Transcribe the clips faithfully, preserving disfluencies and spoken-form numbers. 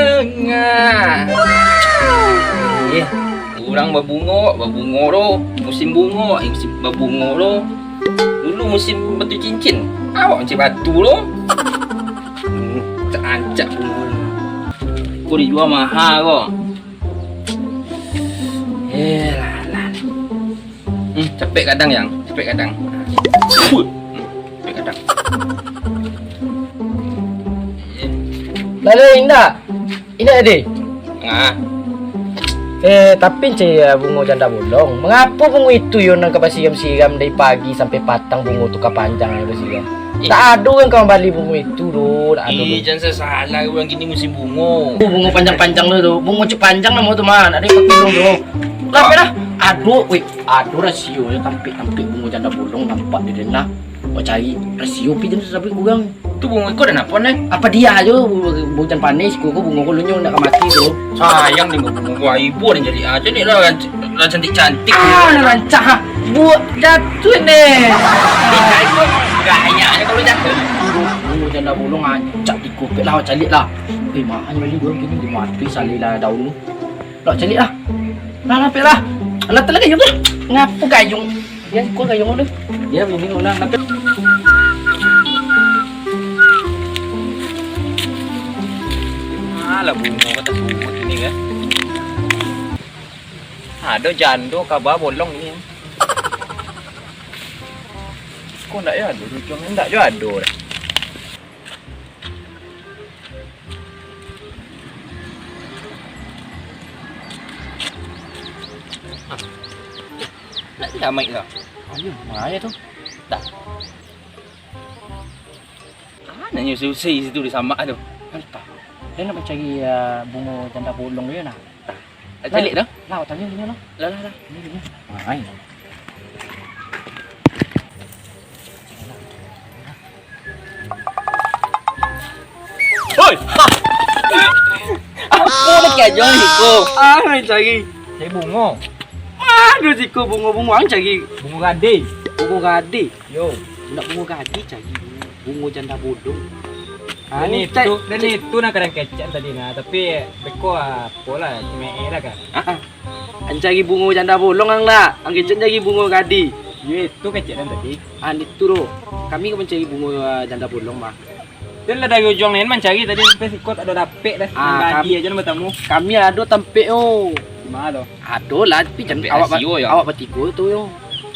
Tangah. Eh, urang babungo, babungo lo. Musim bungo, eh, musim babungo lo. Dulu musim batu cincin, awak mancari batu lo. Hmm, tarancak bungo. Ko dijua maha ko. Eh, lah, lah. Hmm, capek gadang, Yang. Capek gadang. Hmm, capek gadang. Lalu indak? Indak, Dek? Ah. Eh, tapi cek bungo janda bolong. Mangapo bungo itu yo nan ka basiram-siram dari pagi sampai patang bungo tu ka panjang nan basiram? Eh. Tak ado urang ka mambali bungo itu doh, tak ado doh. Ih, jan sasalah urang kini musim bungo. Oh, bungo panjang-panjang tu, tu. Bungo cek panjang namo tu, Man. Ado pakai dong tu. Tapi lah, ado, weh, ado rasio nyo tampek-tampek bungo janda bolong nampak di denah. Awak cari rasio pi jan sampai kurang. Tu bungo iko dah napo, Neh? Apo dia ajo, bungo jan panis, ko, ko bungo ko lunyong nak ka mati tu. Sayang deh bungo ko, ibo dah jadi ajo ni lah, lah cantik-cantik. Ah, lah rancak ah. Buak jatuah, Neh. Ih, iko gaya kalau jatuah. Bungo janda bolong rancak dikopek lah, caliak lah. Eh, mahan bali dua kini di mati salai lah daun tu. Lah, caliak lah. Lah, lapek lah. Lah, telah gayung lah. Ngapo gayung? Dia kok gayung tu? Dia bini ulah lapek. Alah, bungo kata subuh ini kan. Ado jando kaba bolong ni. Kok ndak yo ado ujung, ndak yo ado dah. Ah. Nak damaik lah. Ayo, mana tu? Dah. Ah, nak nyo susi situ di samak tu. Antah. Dia nak mencari, ah, bungo janda bolong dia nah. Lah, caliak dah. Lah, tanyo sini lah. Lah, lah, lah. Ini, ini. Hai. Oi! Apo dah kiajong ni ko? Ah, main cari. Cari bungo. Aduh, siko bungo-bungo ang cari. Bungo gadih. Bungo gadih. Yo. Nak bungo gadih cari bungo, bungo janda bolong. Dan itu, dan itu nak kadang kecek tadi nah, tapi beko apolah, cuma eh lah kan. Ah, ah. Ang cari bungo janda bolong ang lah. Ang kecek cari bungo gadih. Yo itu kecek dan tadi. Ah, itu doh. Kami ka mancari bungo, ah, janda bolong mah. Dan lah dari ujuang lain mancari tadi sampai siko tak ado dapek dah. Ah, gadih ajo nan batamu. Kami ado tampek oh. Di mana tu? Ado lah, tapi jan awak ba-, awak batigo tu yo.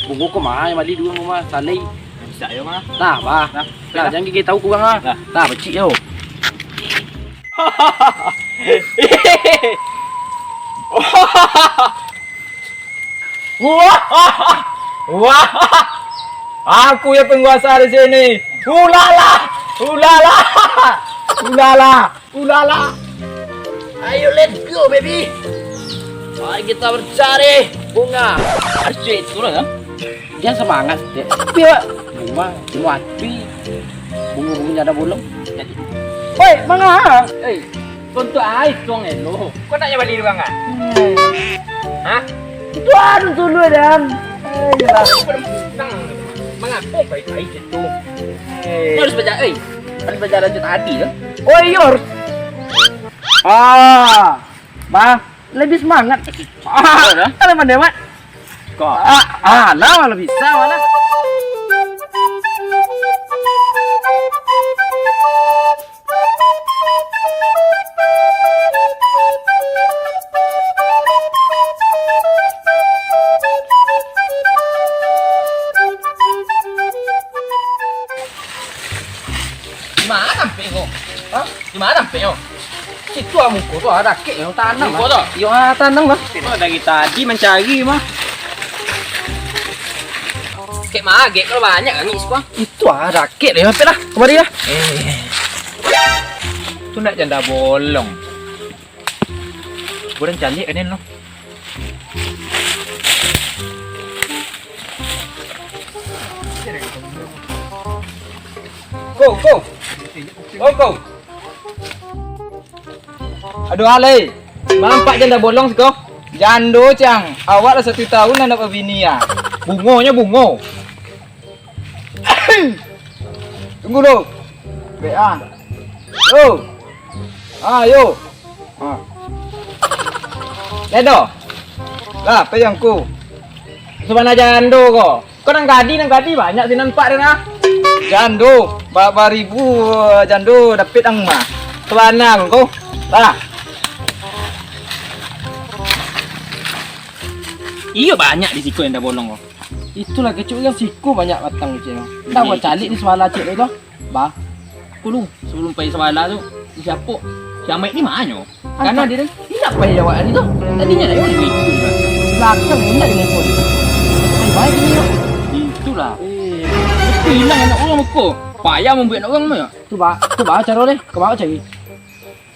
Bungo ko mah, bali duo mah, salai. Bisa yo mah. Nah, bah. Nah, jan gigi tahu kurang ah. Nah, pacik yo. Wah, wah, aku yang penguasa di sini. Ulala, ulala, ulala. Ulala. Ayo, let's go, baby. Mari kita bercari bunga. Asyik itu lah kan. Dia semangat, dia. Tapi, Wak, bunga, bunga api. Bunga-bunga ada bolong. Woi, manga? Eh, kontok ai tong elo. Kau nak bali urang ah? Hah? Itu harus dulu, Dam. Ayolah. Manga? Eh, baik-baik itu. Eh. Harus baca, eh. Kan belajar lanjut tadi tu. Oh iyo, harus. Ah, bah, lebih semangat. Ah, ada mana, Mat? Kok? Ah, ah, lah, malah bisa, malah. Di ma tampek ko? Hah? Di ma tampek ko? Situ ah, muko tu ah, dakek yo, tanang. Muko tu? Yo, ah, tanang lah. Ko dari tadi mancari mah. Kek magek kalau banyak angin siko. Itu ah, dakek deh, mampek lah. Kamari lah. Eh. Tu nak janda bolong. Kurang caliak kan lo. Ko, ko. Ko, ko. Aduh, alai. Nampak janda bolong siko. Jando, Cang. Awak lah satu tahun lah nak babini, ah. Bungonyo bungo. Tunggu dulu. Bek, ah. Yo. Ah, yo. Ha. Ledo. Lah, payangku. Sabana jando ko. Ko nan gadi, nan gadi banyak sinan pak den ah. Jando, ba-, baribu jando dapit ang mah. Sabana ko. Lah. Iyo banyak di siko yang dah bolong ko. Itulah kecek yang siko banyak batang kecek. Ndak buat calik di sabana cek tu. Bah, aku lu, sabalum pai sabana tu, si siapo? Si Amaik di manyo? Karano dia tu, indak pai awak tadi tu. Tadinyo dah, dia ikut juga. Belakang indak dia ikut. Pai baik ni yo. Itulah. Eh. Itu hilang anak urang ko. Payah mambuek anak urang mah. Tu ba, tu ba caro deh. Ka bawa cari.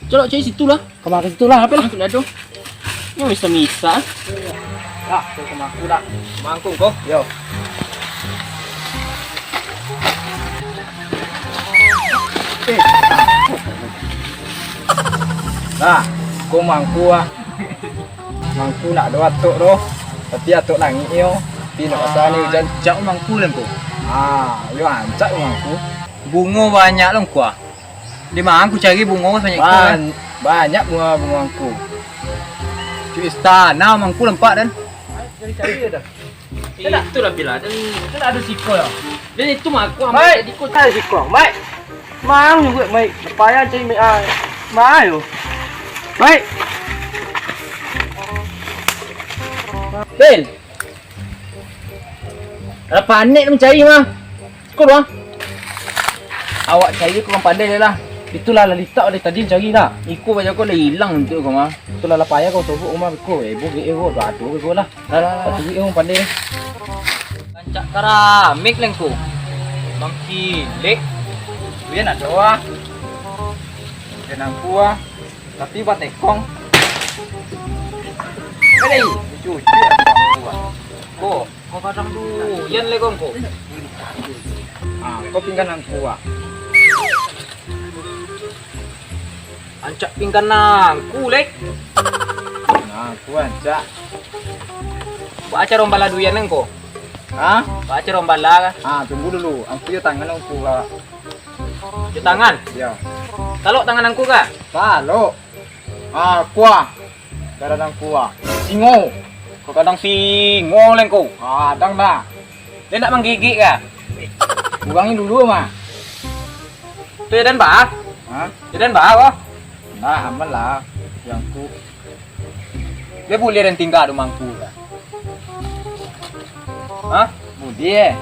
Cok cari situ lah. Kamari situ lah, apo lah? Masuk dah tu. Ni misa-misa. Lah, tu kamangku dah. Kamangku ko? Yo. Eh. Lah, ko mangku ah. Mangku nak do atok doh. Tapi atok langik yo. Tapi nak pasal ni ujan. Ancak mangku lah ko. Ah, yo ancak mangku. Bungo banyak lo ko ah. Di ma ang ku cari bungo sabanyak itu, kan? Ban-, banyak bungo-bungo angku. Cuk istana mangku lampak, dan. Cari-cari dah. Itu lah bila, dan. Kan ada siko ya. Dan itu mah aku ambil tadi ko. Ada siko, Mai. Mang juga, Mai. Payah cari, Mai. Ah. Mai, yo. Mai. Bil. Alah panek tu mancari mah. Siko doh. Awak cari ko urang pandai je lah. Itulah lah litak dari tadi mancari lah. Iko baju ko lah ilang untuak ko mah. Itulah lah payah ko sobok ko mah beko. Eh, bo, eh, bo, ado beko lah. Lah, lah, lah, lah. Cari ko urang pandai. Rancak karamik lengko. Mangkilek. Bian ado ah. Bian angku ah. Tapi batekong. Hei, cuci ya, ko. Ko kadang tu, yan le kong ko. Ah, ko pinggan angku ah. Ancak pinggan angku, Lek. Nah, angku ancak. Ba acara bala duyan ko. Hah? Ba acara bala ka? Ah, tunggu dulu. Angku yo tangan angku ka. Di tangan? Yo. Talok tangan angku ka? Talok. Ah, kuah. Kadang kuah. Singo. Ko kadang singo lengko. Ah, kadang dah. Dia nak manggigit ka? Kurangi dulu mah. Tu ya dan bah? Hah? Ya dan bah ko? Nah, aman lah. Yang ku. Dia boleh dan tinggal di mangku ka? Hah? Boleh.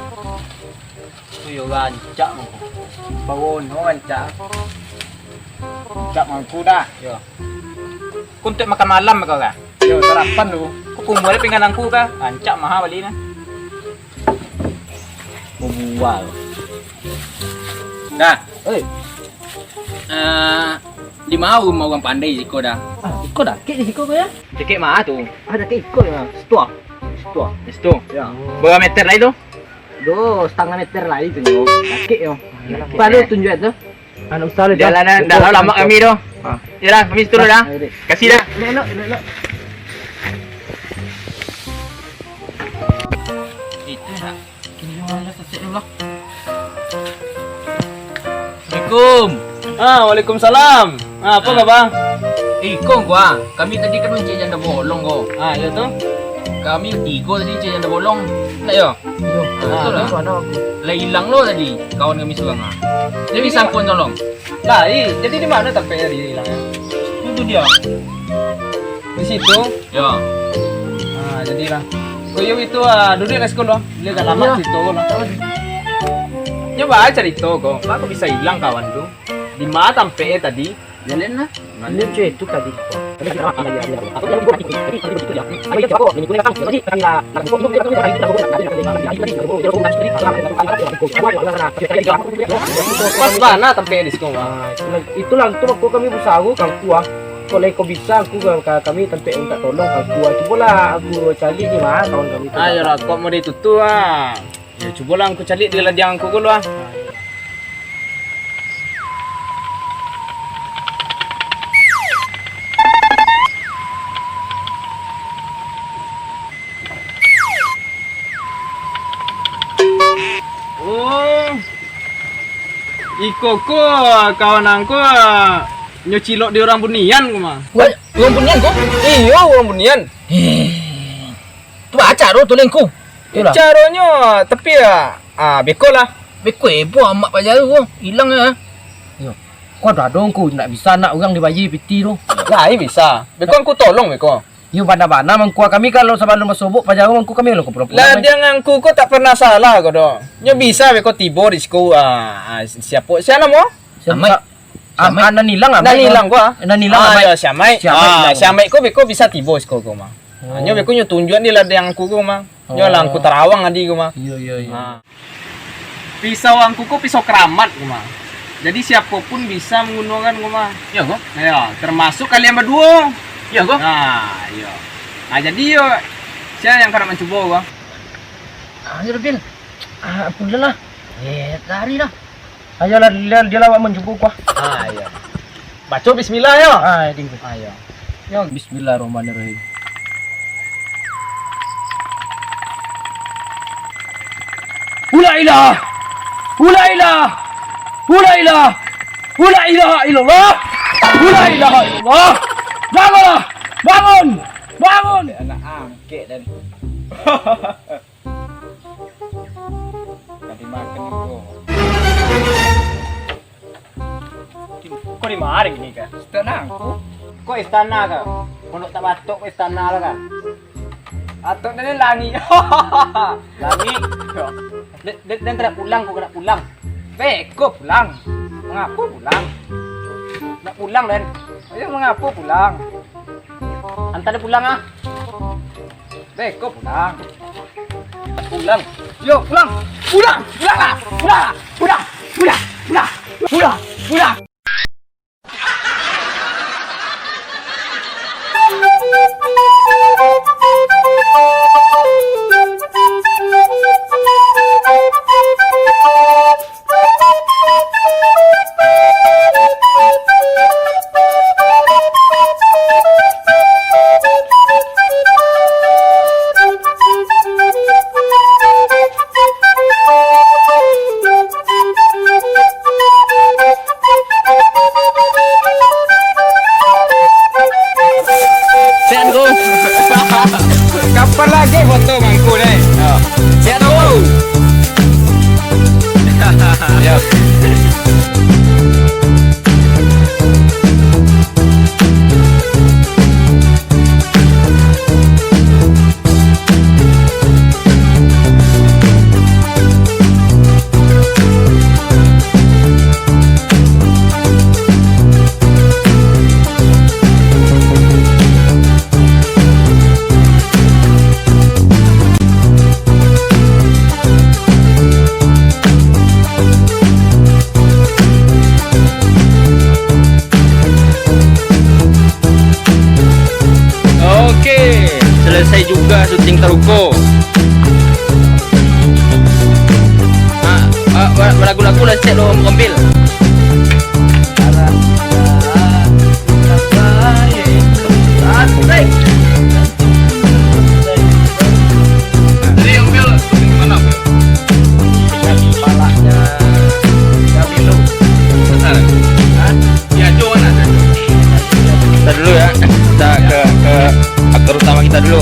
Tu yo rancak mangko. Bawono rancak. Rancak mangko dah. Yo. Ko untuak makan malam ka, ka? Yo, sarapan tu. Ko kumbuah pinggan angku ka? Rancak maha bali nah. Kumbuah. Dah. Oi. Eh, di ma rumah urang pandai siko dah? Ah, iko dakek di siko ko ya? Dakek ma tu? Ah, dakek iko ya. Situ ah. Situ ah. Situ. Ya. Bara meter lai tu? Duo satangah meter lai tu nyo. Dakek yo. Dakek, baru eh. Tunjuak tu. Anak usah lah, Jang. Jalan dah, dah lamo kami tu. Ha. Yalah, kami situ dulu dah. Kasih dah. Elok, elok, elok. Itu dah. Kini orang dah sesek dulu lah. Assalamualaikum. Ah, waalaikumsalam. Ah, apa khabar? Eh, iko ko ah. Kami tadi kan mancari janda bolong ko. Ah, iyo tu. Kami tigo tadi mancari janda bolong. Ndak yo? Iyo. Ah, tu lah. Lah ilang lo tadi kawan kami surang ah. Jadi bisa angkun tolong. Lah, i, jadi di mana tampek tadi ilang? Itu dia. Di situ? Yo. Ah, jadilah. Oh, iyo itu ah, duduak lah siko lo. Dia agak lamo cerita ko lah. Nyo ba carito ko, baa kok bisa ilang kawan tu? Di ma tampek e tadi? Jalin lah. Ini cuy itu tadi. Pas bana tampek di siko. Ah, itulah, itulah tu aku kami besaru kangku ah. Kalau iko bisa aku ka, ka, kami tampek minta tolong kangku ah. Cubolah aku cari di ma kawan kami tu. Ayolah, kok mau ditutup ah. Yo, cubolah angku caliak di ladiang angku ko lo ah. Oh. Iko ko kawan angku ah. Nyo cilok di urang bunian ko mah. Wah, urang bunian ko? Iyo, urang bunian. Eh, tu baa caro tu, Lengku? Iyolah. Caronyo, tapi ya, ah, beko lah. Beko heboh amak Pak Jaru ko, ilang ya. Iyo. Ko ado-ado Ngku, ndak bisa nak urang dibayia piti tu. Lai bisa. Beko Ngku tolong beko. Iyo, bana-bana mangko kami, kalau sabalun basobok Pak Jaru mangko kami lo kumpul-kumpul. Lah, diang Ngku ko tak pernah salah ko doh. Nyo bisa beko tibo di siko, ah, ah, siapo? Sia namo? Sia Amai. Sa-, ah, Amai. Ah, nan ilang, Amai. Nan ilang ko, ah. Nan ilang, ah, Amai. Yo, si Amai. Si Amai Ah, ilang. Si Amai ko beko bisa tibo siko ko mah. Oh. Ah, nyo beko nyo tunjuak di ladang Ngku ko mah. Nyo lah Ngku Oh. tarawang tadi ko mah. Iyo, iyo, iyo. Ah. Pisau Ngku ko pisau keramat ko mah. Jadi siapo pun bisa manggunokan ko mah. Iyo ko? Iyo, termasuk kalian baduo. Iyo ko? Nah, iyo. Nah, jadi yo, sia yang ka nak mancubo ko? Ah, iyo, Pil. Ah, pulang lah. Eh, lari lah. Ayolah, dia, dia lawak mancubo ko. Ah, iyo. Baco bismillah yo. Ah, iyo. Ah, iyo. Yo, bismillahirrahmanirrahim. La ilaha, la ilaha, la ilaha, la ilaha illallah. La ilaha illallah. Bangunlah. Bangun. Bangun. Anak angkek dan Ka dimakan ni, bro. Ko di mari ni ka? Istana Ngku. Ko istana ka? Pondok tak batok ko istana lah ka? Atok dari langik. Langik. Den, den, den ka nak pulang, ko ka nak pulang. Beko pulang. Mangapo pulang? Nak pulang, den. Ayo, mangapo pulang? Anta den pulang, ah. Beko pulang. Pulang. Yo, pulang. Pulang. Pulang lah. Pulang lah. Pulang. Pulang. Pulang. Pulang. Pulang. Sehat, Ngku. Kapan lagi foto mangku, deh? Yo. Sehat, Ngku. Yo. Oke, selesai juga syuting Taruko. Ah, ah, ba-, balagu-lagu lah, cek lo, Om Bil. Asik. Jadi, Om Bil, syuting di mana, Om Bil? Palaknya Jamilu. Benar. Hah? Diajo mana, Diajo? Kita dulu ya, kita ke, ke aktor utama kita dulu.